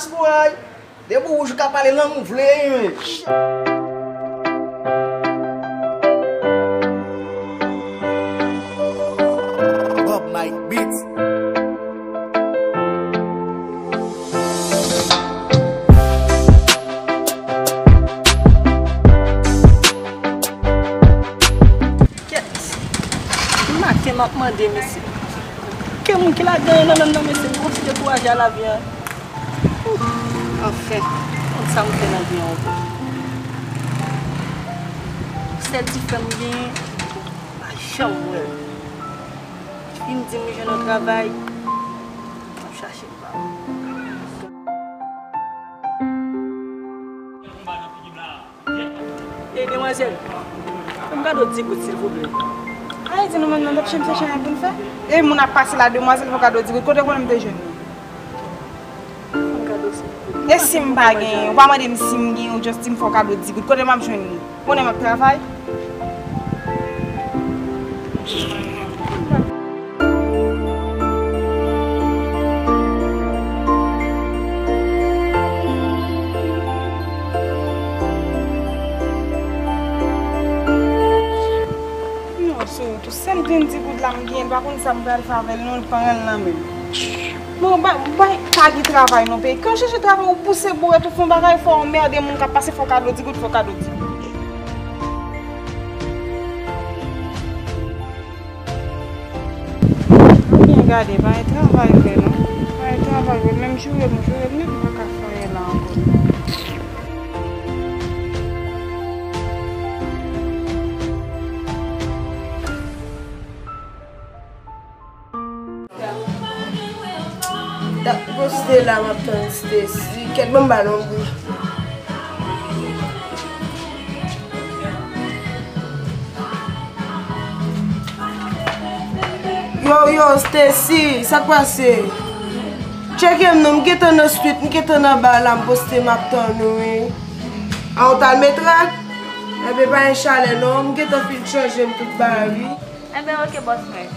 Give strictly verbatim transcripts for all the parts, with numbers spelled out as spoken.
Dyaspora, depi w wouj ou ka pale lang ou vle, wi. Bob Mike Beats. Kèt! Maten m ap mande mesye. Gen moun ki ladan nan menm nan mesye, m konn dekouraje a lavi a. Anfen, konn sa m fè nan vi an ankò. Sèl ti frè m genyen, m pa janm wè l. Li di m li jwenn yon travay, m ap chache l ba ou. E demwazèl, fè m kado di goud silvouplè. Ay, di nou menm nan lòt chanm se chay pou n fè. E moun ap pase la, demwazèl fè w kado di goud, kote w konnen m te jwenn li? Fè m kado silvouplè. E si m pa genyen, ou pa mande m si m genyen, ou just di m fè w kado di goud, kote m ap jwenn li? Konnen m ap travay. Non, sou tou sèl grenn ti goud la m genyen, m pa konn sa m pral fè avè l non, li pa rann nan men m. Bon, bay, bay, pa gen travay nan peyi. Kan w chèche travay, ou pouse bourèt, ou fè yon bagay, fò w anmède moun k ap pase, fò w kado di goud, fò w kado di goud. Byen gade, pa gen travay vre non. Pa gen travay vre, menm joure m, joure m, m pa ka fè anyen la ankò. Dap poste la, m ap tann Stacy. Kèt, ban m ba l yon bri. Yo, yo, Stacy, sa k pase? Tcheke m non, m gentan nan street, m gentan anba la, m poste, m ap tann ou, wi. A, ou t al Metrak? Enben, pa gen chalè non, m gentan fin chanje m tout bagay, wi. Enben, oke, bòs mwen.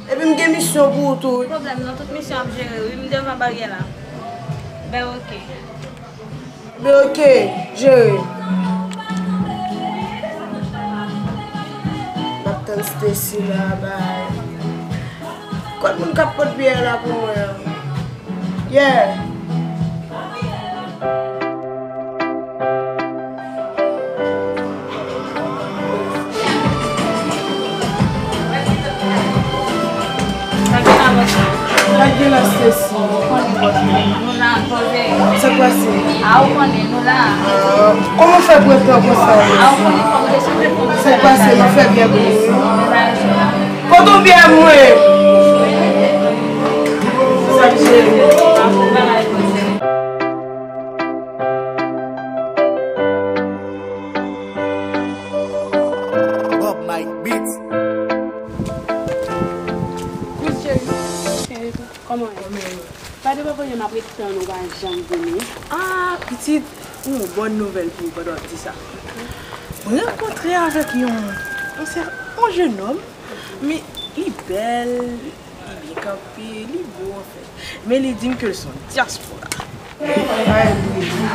Epi m gen misyon pou ou tou, wi. Pwoblèm non, tout misyon ap jere, wi. M devan baryè la. Ben, oke. Ben, oke, jere. M ap tann Stacy la, bay. Kot moun k ap pot byè la pou mwen an? Yeah. Lage la, Stacy. Nou la, poze. Sa k pase? A, ou konnen, nou la. Ah, kòman w fè pran tan konsa? A, ou konnen, fò m te sou telefòn. Sa k pase? M ap fè byen pou ou, wi. Kote w byen mwen? Sa k jere? Bob Mike Beats. Kous cheri. Cheri, kòman w ye? Kòman w ye? Pa deranj mwen, m ap ret tann ou, pa janm vini. Ah, pitit, yon bòn nouvèl pou ou pandan w ap di sa. Mwen rankontre avèk yon, yon sè, yon jennonm, men li bèl, li byen kanpe, li bo, anfen. Men li di m ke l se yon dyaspora. M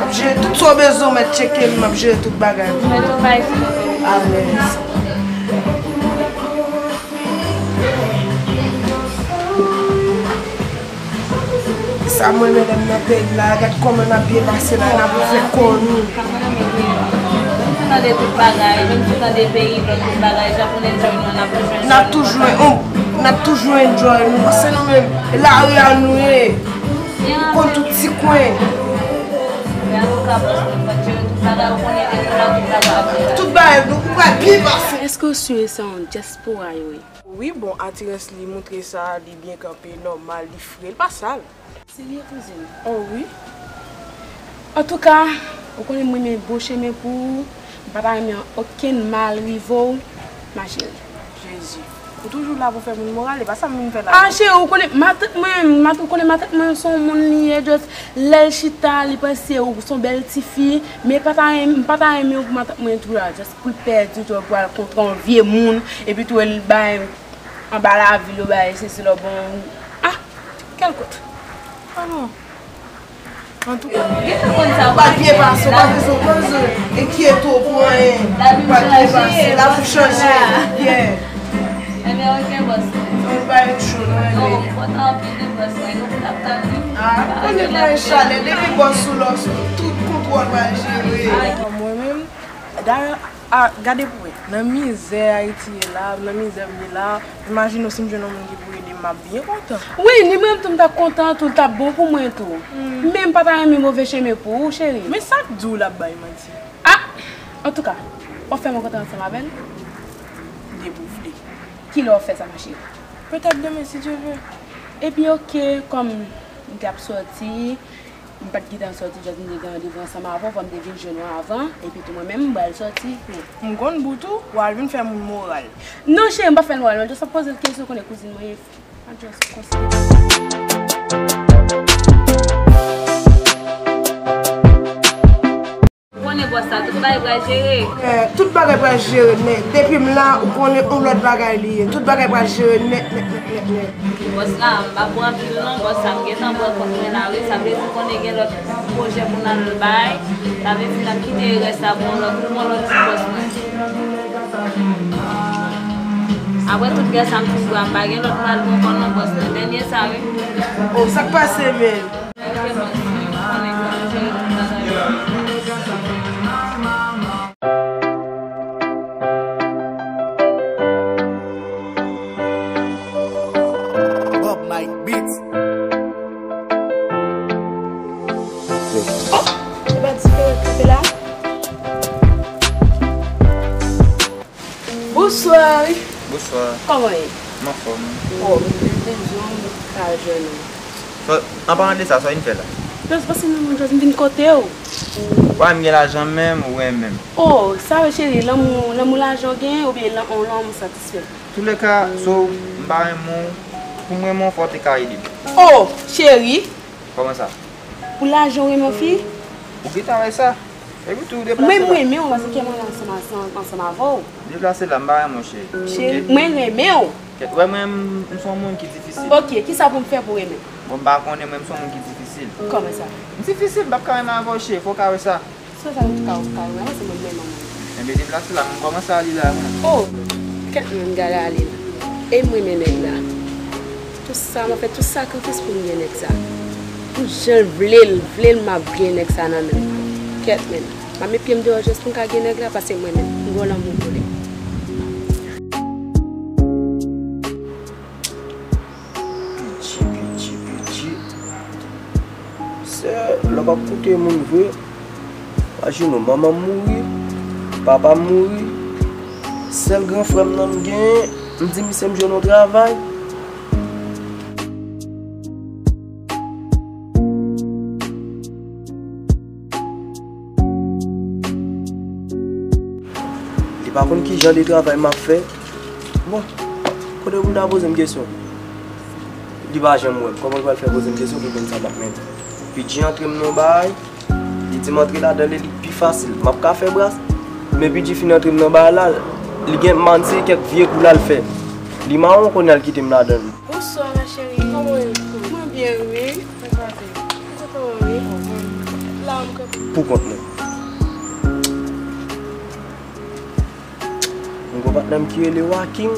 ap jere tout sa w bezwen, w mèt tcheke m, m ap jere tout bagay. Mèt tout bagay sou kote. Alèz. Sa mwen menm nan peyi la, gad kòman n ap byen pase la, n ap fè kò nou. Tande tout bagay, menm si tande peyi lòt tout bagay, jan pou n enjoy nou an, n ap toujou enjoy nou. N ap toujou, n ap toujou enjoy nou, paske nou menm, lari a nou ye. Nou konn tout ti kwen. Men antouka, bòs mwen, fò n jere tout bagay, ou konnen depi la, tout bagay ap fèt. Tout bagay, nou pral byen pase. Èske w si se yon dyaspora yo ye? Wi, bon, atirans li montre sa, li byen kanpe, nòmal, li fre, li pa sal. Serye, kouzin? Oh wi. Antouka, ou konnen m renmen bon chemen pou ou, m pa ta renmen okenn mal rive w, ma chérie. Jezi. Ou toujou la pou fè moun moral, e pa sa m vin fè la. Ah, cheri, ou konnen matant mwen, mat-, ou konnen matant mwen se yon moun li ye, just lè l chita, li panse ou se yon bèl tifi, men pa ta renmen, m pa ta renmen pou matant mwen tou la, just pou l pèdi, tou pou al kontre yon vye moun, epi tou l bay anba lavil yo, bay sesi la, bon, ah, kèl kout. Ah non. Antouka. Ou pa t byen pase, ou pa bezwen, ou pa bezwen enkyete w pou anyen. Ou pa t byen pase, lavi w chanje. Yeah. Ebyen, ok, bòs. Yon bagay cho, non, ebyen. Non, m kontan anpil de bòs mwen, nou t ap tann li. Ah, konnen pa gen chalè, depi bòs ou la, tout kontwòl pral jere. Mwen menm, dayè, a, gade pou wè, nan mizè Ayiti ye la, nan mizè m ye la, imajine w si m jwenn yon moun ki pou ede m, m ap byen kontan. Wi, ni mwen tou m t ap kontan tou, l t ap bon pou mwen tou. Men m pa ta renmen move chemen pou ou, cheri. Men sa k di w l ap bay manti? Ah! Antouka, w ap fè m rankontre ansanm avè l? Depi w vle. Kilè w ap fè sa, ma chérie? Petèt demen, si Dye vle. Ebyen, ok, kòm m t ap sòti, m pa t gentan sòti, just m te gen randevou ansanm avè w, fò m te vin jwenn ou avan, epi tou mwen menm, m pral sòti tou. M konn bout ou, w al vin fè moun moral. Non, cheri, m pa fè l moral, non, just ap poze l kesyon, konnen kouzin mwen ye. I just konsa. Ou konnen bòs la, tout bagay pral jere. Eh, tout bagay pral jere nèt. Depi m la, ou konnen yon lòt bagay li ye. Tout bagay pral jere nèt, nèt, nèt, nèt, nèt. Bòs la, m pa pran anpil non, bòs la, m gentan pran kòb mwen la, wi. Sa vle di konnen gen lòt pwojè pou n al bay. Sa vle di n ap kite rès la pou yon lòt, pou yon lòt ti bòs mwen. Apre tout gè sa m fin bwè a, m pa gen lòt mal pou m pran non, bòs, nan dènye sa, wi. Oh, sa k pase, men? Bob Mike Beats. Oh! Se pa diferan kanpe la? Bonswa. Bonswa. Kòman w ye? M anfòm. Oh, m te bezwen w, m pa ka jwenn ou. An paran de sa, sa w vin fè la? Non, se paske m renmen w, m vin kote w. Wa, m gen lajan menm, ou renmen m. Oh, sa vre cheri, lanmou, lanmou lajan w genyen oubyen lan-, yon lanmou satisfè? Toulèka, so, m pa renmen w, pou m renmen w, fò w te ka ede m. Oh, cheri! Kòman sa? Pou lajan w renmen yon fi? Ou gentan wè sa? Epi tou, deplase la. Mwen, m renmen w, paske kè mwen la ansanm, ansanm, ansanm avè w. Deplase la, m pa renmen w, cheri. Cheri, mwen renmen w. Kèt, wè mwen, m, m se yon moun ki difisil. Ok, kisa pou m fè pou renmen w? Bon, m pa konnen, mwen, m se yon moun ki difisil. Kòman sa? M difisil, m p ap ka renmen avè w, cheri, fò w ka wè sa. Sa sa, ou ka, ou ka wè, se mwen menm an mwen. Enben, deplase la, m kòmanse ale la, mwen. Oh, kèt mwen, m gade ale la. E m renmen nèg la. Tout sa, m ap fè tout sakrifis pou m gen nèg sa. Pou jan l vle l, vle l, m ap gen nèg sa nan men l. Kèt, men. M ap met pye m deyò jis pou m ka gen nèg la, paske mwen menm, m gon lanmou pou li. Pidji, pidji, pidji. Sè, lè w p ap koute moun vre, imajine w, manman m mouri, papa m mouri, sèl gran frè m nan m genyen, m di misye m jwenn yon travay. Li pa konn ki jan de travay m ap fè. Bon, kote pou l ta poze m kesyon? Li pa janm wè m. Kòman l pral fè poze m kesyon pou l konn sa m ap mennen? Pidji antre m nan bagay, li di m antre ladan l e li k pi fasil. M ap ka fè bras, men Pidji fin antre m nan bagay la, li gen manti kèk vye kou l al fè. Li mawon kounye a l kite m ladan l. Bonswa, ma chérie. Kòman w ye? Mwen byen, wi. Mwen kontan wè w, wi. La, m kanpe. Pou kont mwen. M gon patnè m ki rele Waking.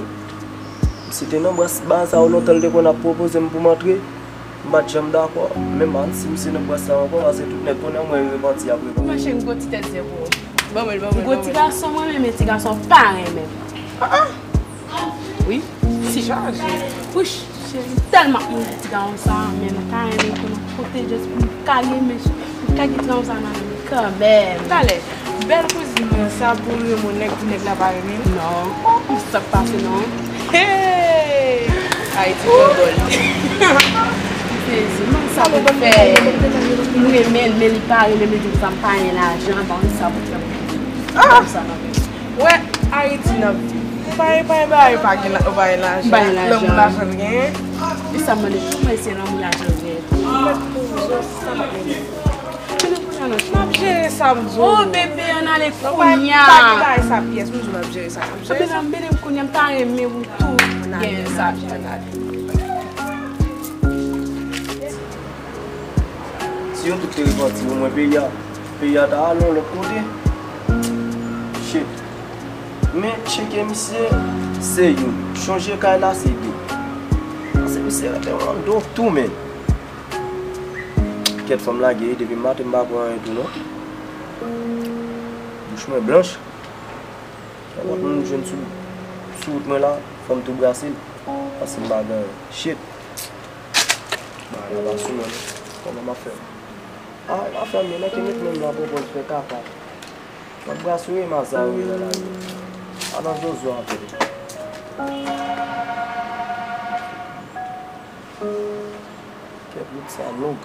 Misye te nan bras ba sa yo lontan, l te konn ap pwopoze m pou m antre. M pa t janm dakò. Men m pa konn si misye nan bras sa yo ankò, paske tout nèg konnen mwen repanti apre. Ma chérie, m gon ti tèt zen pou ou. Ban mwen l, ban mwen l, ban mwen l. M gon ti gason mwen renmen, men ti gason pa renmen m. Ah, ah. Wi. Ti chaje. Wouch, cheri, m tèlman ap mouri pou ti gason sa, men m ta renmen konnen kote jis pou m ka gen men, pou m ka gen ti gason sa nan men m kanmenm. Talè, bèl kouzin mwen sa pou renmen yon nèg pou nèg la pa renmen l? Non. Oh, sa k pase non? Hey! Ayiti pran gòl. Sezi, men sa pou fè. M renmen l, men li pa renmen m, li di m sa m pa gen lajan, bon, sa pou fè. Ah! Sa nan men. Wè, Ayiti n ap viv. Pa, pa, pa, pa gen la, pa gen lajan. Pa gen lajan. Lanmou lajan genyen. E sa m mande tou, mwen se lanmou lajan genyen. Mèt pou zò sa m ap mennen. Mennen kounye a nan chè. M ap jere sa m di w. Oh, bebe, ann ale kounye a. Pa gen bagay sa pyès, m di w m ap jere sa. M ap jere sa. Mennen m kounye a, m ta renmen pou tou. Ann ale, ann ale. Yo tout te repanti, omwen peyi a, peyi a ta ale yon lòt kote. Shit. Men tcheke misye, se youn. Chonje kay la, se de. Paske misye rete yon lòt do tou, men. Kèt, fò m lage wi, depi maten m pa pran anyen tou non. Bouch mwen blanch. Nenpòt moun m jwenn sou, sou wout mwen la, fò m tou brase l. Paske m pa gen anyen. Shit. Bagay la pa sou mwen non. Kòman m ap fè? Ah, e pa fè anyen, mete met men m nan popo l fè kaka. M ap brase wi, maza wi nan lari. Ala zozo avè l. Kèt, wout sa long.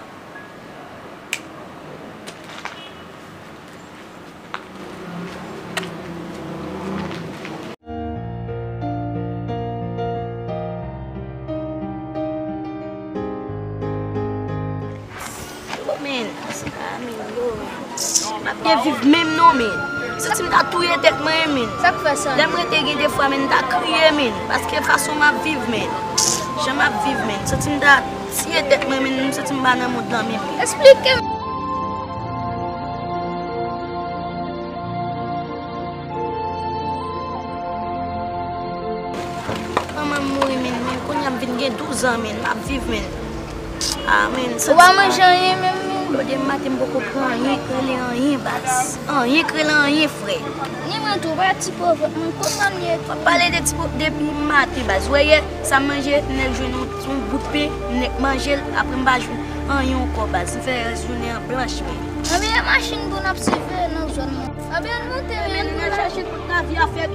Men, sa, men, yo, men. M ap byen viv menm non, men. Santi m ta touye tèt mwen, men. Sa k fè sa? Lè m rete gen de fwa, men, m ta kriye, men. Paske fason m ap viv, men. Jan m ap viv, men. Santi m ta tiye tèt mwen, men. M santi m pa nan mond lan, men. Eksplike m. Manman m mouri, men, men kounye a m vin gen douz an, men, m ap viv, men. Ah, men, ou pa manje anyen menm, men. Lòt yè maten, m poko pran anyen k rele anyen, baz. Anyen k rele anyen, frè. Ni mwen tou, pa ti pòv, mwen kontan m ye tou. W ap pale de ti pòv depi maten, baz. Ou wè yè, sa m manje, nèk jwenn yon, yon bout pen, nèk manje l, apre m pa jwenn anyen ankò, baz. M fè rès jounen an blanch, men. Anben, e machin pou n ap swiv nan zòn nan. Anben, ann monte, men, pou n al chache kot lavi a fèt.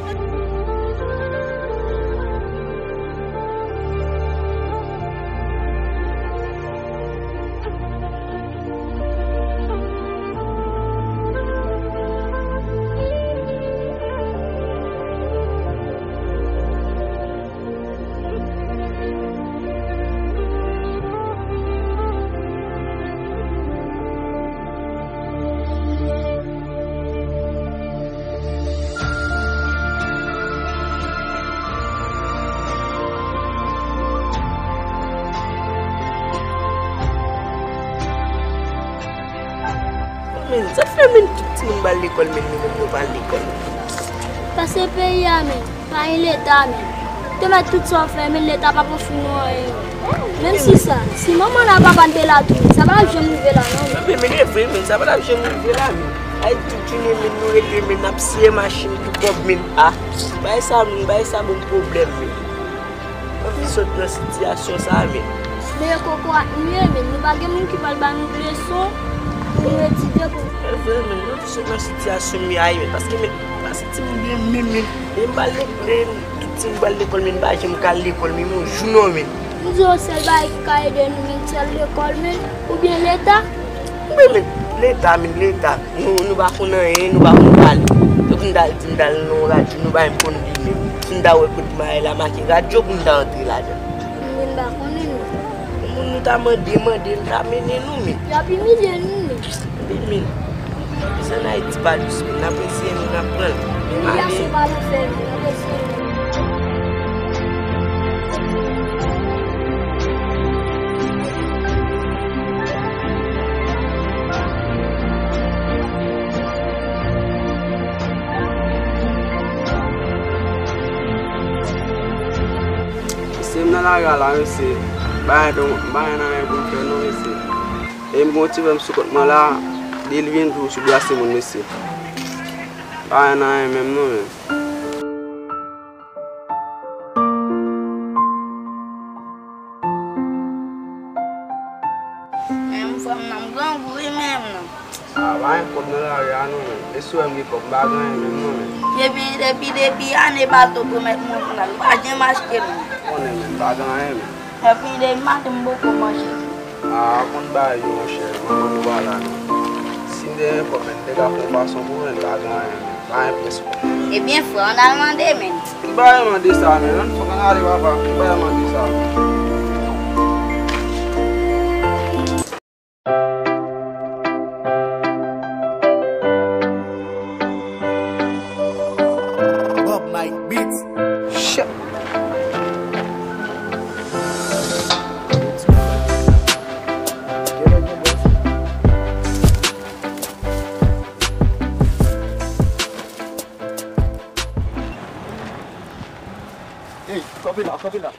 Men, sa fè men tout timoun pa al lekòl, men nou menm nou pa al lekòl. Paske peyi a, men, pa gen leta, men. Te mèt tout sa w fè, men leta pa pran sou nou anyen. Menm si sa, si manman n ak papa n te la tou, men, sa pa t ap janm rive la, non, men. Men, men, e vre, men, sa pa t ap janm rive la, men. Ay, tout jounen, men, nou rete, men, n ap siye machin pou kòb, men, a. Bagay sa, men, bagay sa ban m pwoblèm, men. Anvi sot nan sitiyasyon sa a, men. Men koko ak nou ye, men nou pa gen moun ki pral ba nou leson pou nou etidye pou. E vre, men, nou anvi sot nan sitiyasyon m ye a, men, paske, men, paske timoun byen, men, men, men m pa le-, men, tout timoun pral lekòl, men m pa janm ka al lekòl, men yon jou non, men. M di w sèl bagay ki ka ede nou, men, se al lekòl, men, oubyen leta. Wi, men, leta, men, leta. Nou, nou pa konn anyen, nou pa konn pale. Yo pou n ta al di n ta al nan yon radyo, nou pa menm konn li menm. Si n ta wè kote m al la make radyo pou n ta antre ladan. Moun pa konnen nou. Moun nou ta mande, mande, l ta mennen nou, men. Y ap imilye nou, men. Wi, men. Sa n Ayiti pa dous, men. N ap eseye, men n ap pran l. Imilyasyon pa nan fè, men. N ap eseye. Mesye, m nan lari a la, mesye. M pa gen, m pa gen anyen pou m fè non, mesye. E m gen yon ti frè m sou kont mwen la, de li vin tou sou brase moun, mesye. M pa gen anyen menm non, men. Menm frè m nan, m grangou wi menm nan. A, pa gen kòb nan lari a non, men. E si w wè m gen kòb, m pa gen anyen menm non, men. Depi, depi, depi ane bato pwomèt moun nan, m pa janm achte menm. Konnen, men, m pa gen anyen, men. Depi, depi maten m poko manje. A, konn bagay yo, monchè, manman nou pa la non. Si m te gen kòb, men, m te ka fè yon fason pou mwen, m pa gen anyen, men. Pa gen pyès kòb. Ebyen, frè, ann al mande, men. Ki bagay mande sa, men? Ann fòk ann ale, papa. Ki bagay mande sa? Bob Mike Beats. Shit. Ey, kanpe la, kanpe la.